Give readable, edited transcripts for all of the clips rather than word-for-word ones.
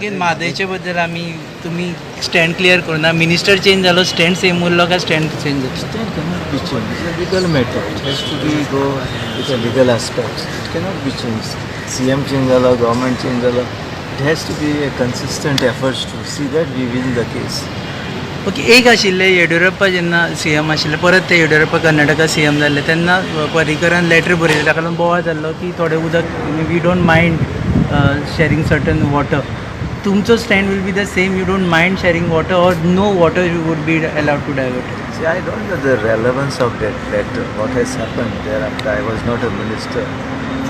Again म्हादयचे बद्दल आमी तुमी स्टँड क्लियर करूना. मिनिस्टर चेंज जालो, स्टँड सेम उरलो काय स्टँड चेंज जालो? Stand cannot be changed. It's a legal matter. It has to be go with a legal aspect. It cannot be changed. CM change जाला, government change जाला. It has to be a consistent efforts to see that we win the case. Okay, एक आशिल्लें, येडियुरप्पा जेन्ना CM आशिल्ले, परत ते Yediyurappa Karnataka CM जाल्ले तेन्ना पर्रीकरान लेटर बरयलें, ताका लागून बोवाळ जाल्लो की थोडें उदक, we don't mind sharing certain water. तुमचो stand will be the same? You don't mind sharing water or no water you would be allowed to divert? See, I don't know the relevance of that letter. What has happened thereafter? I was not a minister.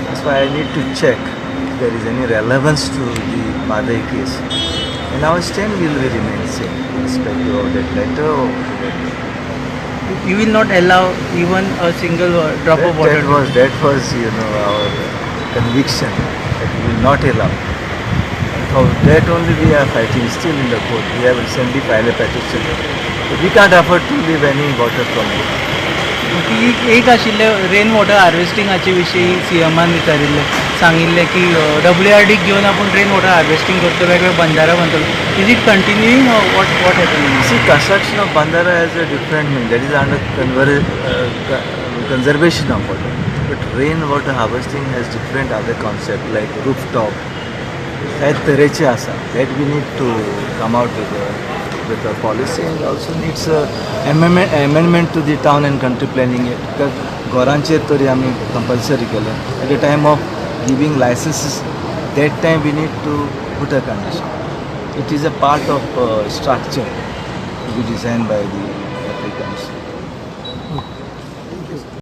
That's why I need to check if there is any relevance to the Mhadei case. And our stand will remain same, irrespective of that letter or whatever. You will not allow even a single drop of water? That was our conviction that we will not allow. And for that only we are fighting still in the court. We have recently filed a petition. But we can't afford to leave any water from it. एक आशिल्लें, rain water हार्वेस्टिंगाचे विशीं सीएमान विचारिल्लें, सांगिल्लें की W R डीक घेवन आपूण rain water harvesting करतलो, वेगवेगळे बंदारा बांदतलो. Is it continuing? What happening? See, construction of Bandara has a different meaning. That is under conservation of water. But rainwater harvesting has different other concept like rooftop. जायत तरेचे आसा that we need to come out with a policy and also needs a amendment to the Town and Country Planning Act, because घरांचेर तरी आमी compulsory केलें. At the time of giving licenses, that time we need to put a condition. It is a part of structure to be designed by the